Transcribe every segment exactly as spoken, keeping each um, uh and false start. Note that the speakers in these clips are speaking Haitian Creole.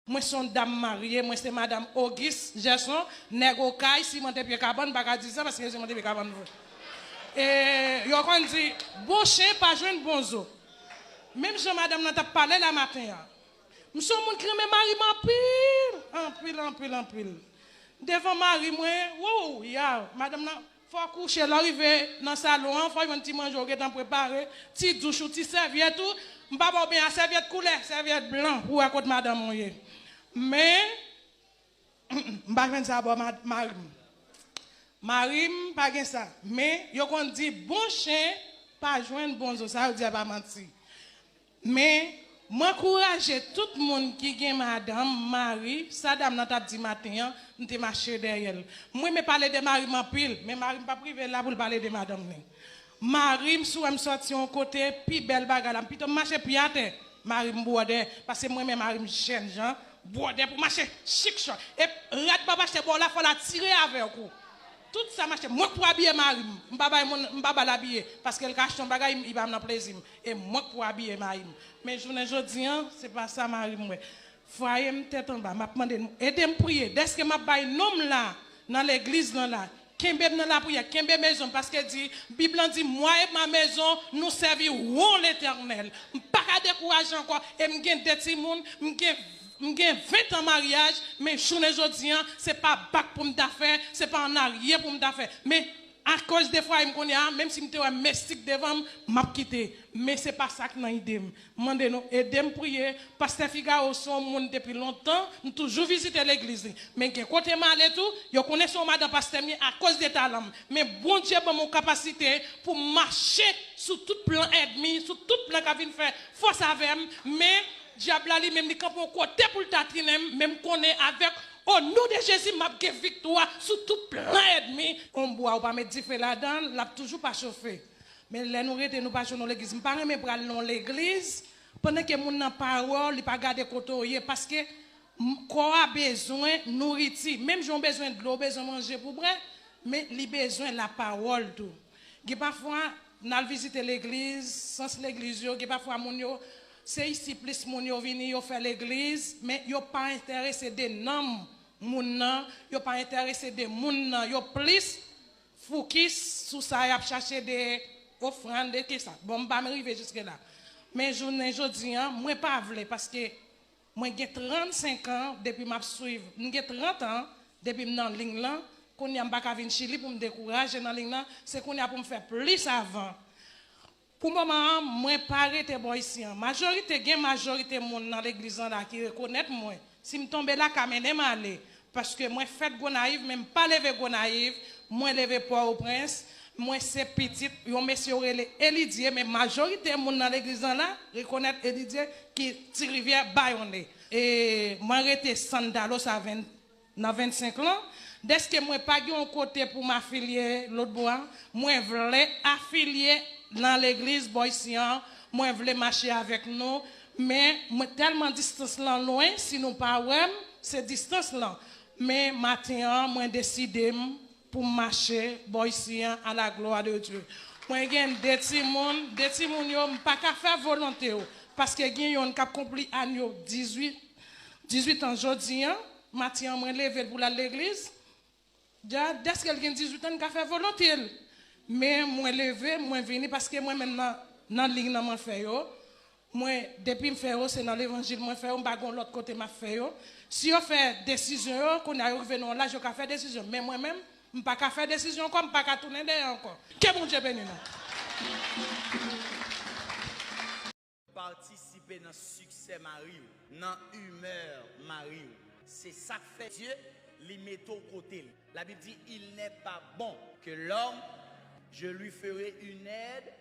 Mwen se yon dam marye, mwen se madanm Auguste Gerson, nèg Okay, simante pye kabann, m pa ka di sa paske yo simante pye kabann vre. E yo konn di, bon chen pa jwenn bon zo. Menm jan madanm nan t ap pale la maten an, m se yon moun ki renmen mari m anpil, anpil, anpil, anpil. Devan mari mwen, wou, ya, madanm nan, fò w kouche, lè w rive nan salon an, fò w jwenn ti manje w gentan prepare, ti douch ou, ti sèvyèt ou. M pa ba w byen a sèvyèt koulè, sèvyèt blan, pou w wè kot madanm ou ye. Men, m pa jwenn sa bò ma-, mari m. Mari m pa gen sa. Men, yo konn di, bon chen pa jwenn bon zo. Sa yo di a pa manti. Men, m ankouraje tout moun ki gen madanm, mari, sa dam nan t ap di maten an, m te mache dèyè l. M renmen pale de mari m anpil, men mari m p ap rive la pou l pale de madanm li. Mari m, si w wè m sòti yon kote, pi bèl bagay la, m pito m mache pye atè, mari m bwòdè, paske m renmen mari m jèn jan, bwòdè pou mache chik chòk. E rad m ap achte ba w la, fò l atire avèk ou. Tout sa mache. Mwen k pou abiye mari m. M pa bay moun, m pa ba l abiye. Paske l ka achte yon bagay, li ba m nan plezi m. E mwen k pou abiye mari m. Men jounen jodi an, se pa sa mari m wè. Fwaye m tèt anba. M ap mande nou, ede m priye. Dèske m ap bay non m la, nan legliz lan la. Kenbe m nan lapriyè. Kenbe mezon m. Paske di, Bib lan di, moi et ma maison, nous servirons l'Éternel. M pa ka dekouraje ankò. E m gen de timoun, m gen M gen ven tan maryaj, men jounen jodi an, se pa bak pou m ta fè, se pa an arye pou m ta fè. Men akoz de fwaye m kounye a, menm si m te wè mestik devan m, m ap kite. Men se pa sa k nan ide m. M mande nou ede m priye. Pastè Figaro se yon moun depi lontan, m toujou vizite legliz li. Men gen kote m ale tou, yo konnen se yon madanm pastè m ye akoz de talan m. Men Bondye ban m yon kapasite pou m mache sou tout plan ènmi, sou tout plan k ap vin fè fòs avè m. Men Dyab la li menm li kanpe yon kote pou l tatinen m, men m konnen avèk, o non de Jezi, m ap gen viktwa sou tout plan ènmi. Yon bwa ou pa met dife ladan l, l ap toujou pa chofe. Men lè nou rete, nou pa jwenn yon legliz. M pa renmen pral nan yon legliz pandan ke moun nan pa wè w, li pa gade kote w ye, paske m, kò a bezwen nouriti. Menm jan w bezwen dlo, w bezwen manje pou bwè, men li bezwen lapawòl tou. Gen pafwa, n al vizite legliz, sans legliz yo, gen pafwa moun yo, se isi plis moun yo vini, yo fè legliz, men yo pa enterese de nanm moun nan, yo pa enterese de moun nan, yo plis fokis sou sa y ap chache de ofrann, de kisa. Bon, m pa m rive jiske la. Men jounen jodi an, mwen pa vle, paske mwen gen trannsenk an depi m ap swiv. M gen trant an depi m nan liy lan. Kounye a m pa ka vin chili pou m dekouraje nan liy lan. Se kounye a pou m fè plis avan. Pou moman an, mwen pa rete bò isi an. Majorite, gen majorite moun nan legliz lan la ki rekonèt mwen. Si m tonbe la, ka mennen m ale. Paske mwen fèt Gonayiv, men m pa leve Gonayiv. Mwen leve Pòtoprens. Mwen se pitit yon mesye yo rele Elidye, men majorite moun nan legliz lan la rekonèt Elidye ki Ti Rivyè Bayonne. E mwen rete Santa Rosa ven, nan vennsenk lan. Dèske mwen pa gen yon kote pou m afilye lòt bò a, mwen vle afilye nan legliz bò isi an, mwen vle mache avèk nou, men mwen tèlman distans lan lwen, si nou pa wè m, se distans lan. Men maten an, mwen deside m pou m mache bò isi an, à la gloire de Dieu. Mwen gen de timoun, de timoun yo, m pa ka fè volonte yo, paske gen yonn k ap konpli ane yo, dizuit, dizuit an jodi an, maten an mwen leve l pou l al legliz. Dja, dèske l gen dizuit an, l ka fè volonte l. Men mwen leve, mwen vini, paske mwen menm nan, nan liy nan mwen fè yo. Mwen, depi m fè yo, se nan levanjil mwen fè yo, m pa gen lòt kote m ap fè yo. Si yo fè desizyon yo, kounye a yo rive nan yon laj, yo ka fè desizyon. Men mwen menm, m pa ka fè desizyon ankò, m pa ka tounen dèyè ankò. Ke Bondye beni nou. Patisipe nan siksè mari w, nan imè mari w. Se sa k fè Dye, li mete w kote l. Labib di, il n'est pas bon que l'homme, je lui ferai une aide.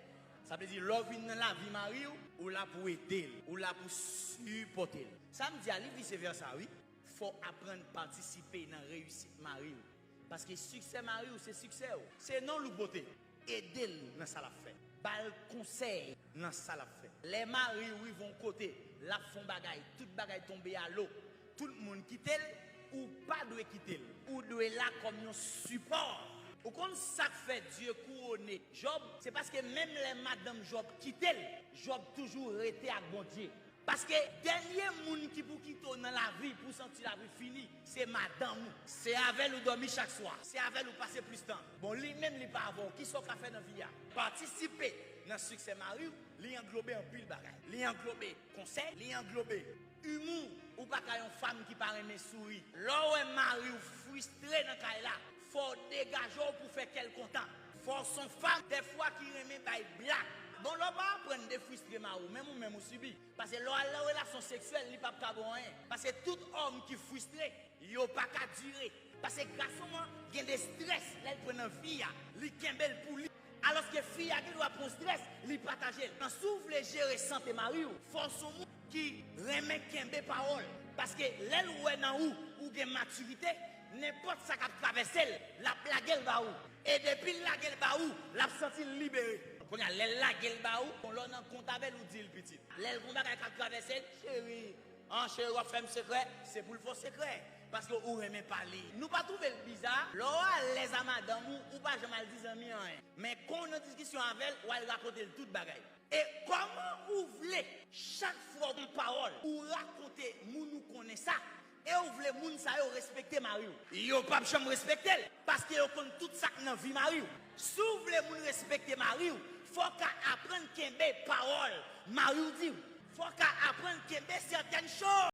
Sa vle di, lè w vin nan lavi mari w, ou la pou ede l, ou la pou sipòte l. Sa m di a, li vise vèsa, wi. Fò w aprann patisipe nan reyisit mari w. Paske siksè mari w se siksè w. Se non l ou pote. Ede l nan sa l ap fè. Ba l konsèy nan sa l ap fè. Lè mari w rive yon kote, l ap fè yon bagay, tout bagay tonbe alo, tout moun kite l, ou pa dwe kite l. Ou dwe la kòm yon sipò. Ou konn sa k fè Dye kouwone Jòb? Se paske menm lè madanm Jòb kite l, Jòb toujou rete ak Bondye. Paske dènye moun ki pou kite w nan lavi pou w santi lavi fini, se madanm ou. Se avè l ou dòmi chak swa. Se avè l ou pase plis tan. Bon, li menm li pa avè w. Kisa w ka fè nan vi a? Patisipe nan siksè mari w, li anglobe anpil bagay. Li anglobe konsèy, li anglobe imou. Ou pa ka yon fanm ki pa renmen souri. Lè w wè mari w fristre nan kay la, fò w degaje w pou fè kè l kontan. Fò w se yon fanm dèfwa ki renmen bay blag. Bon, lè w pa aprann defristre mari w, menm ou menm ou sibi. Paske lè w al nan relasyon seksyèl, li p ap ka ba w anyen. Paske tout òm ki fristre, yo pa ka dire. Paske gason an gen de strès lè l pran nan vi a, li kenbe l pou li. Alòske fi a gen dwa pran strès, li pataje l. Nan si w vle jere sante mari w, fò w se yon moun ki renmen kenbe pawòl. Paske lè l wè nan ou, ou gen matirite, nenpòt sa k ap travèse l, l ap lage l ba ou. E depi l lage l ba ou, l ap santi l libere. Kounye a, lè l lage l ba ou, bon, lè w nan kont avè l, ou di l pitit. Lè l gon bagay k ap travèse l, cheri, an cheri, w ap fè m sekrè, se pou l fè w sekrè. Paske ou renmen pale. Nou pa twouve l biza? Lè w alèz a madanm ou, ou pa janm al di zanmi anyen. Men kon w nan diskisyon avè l, w al rakonte l tout bagay. E kòman ou vle, chak fwa w gen pawòl, ou rakonte moun ou konnen sa, e ou vle moun sa yo respekte mari w? Yo p ap janm respekte l, paske yo konn tout sa k nan vi mari w. Si w vle moun respekte mari w, fò w ka aprann kenbe pawòl mari w di w. Fò w ka aprann kenbe sètèn choz.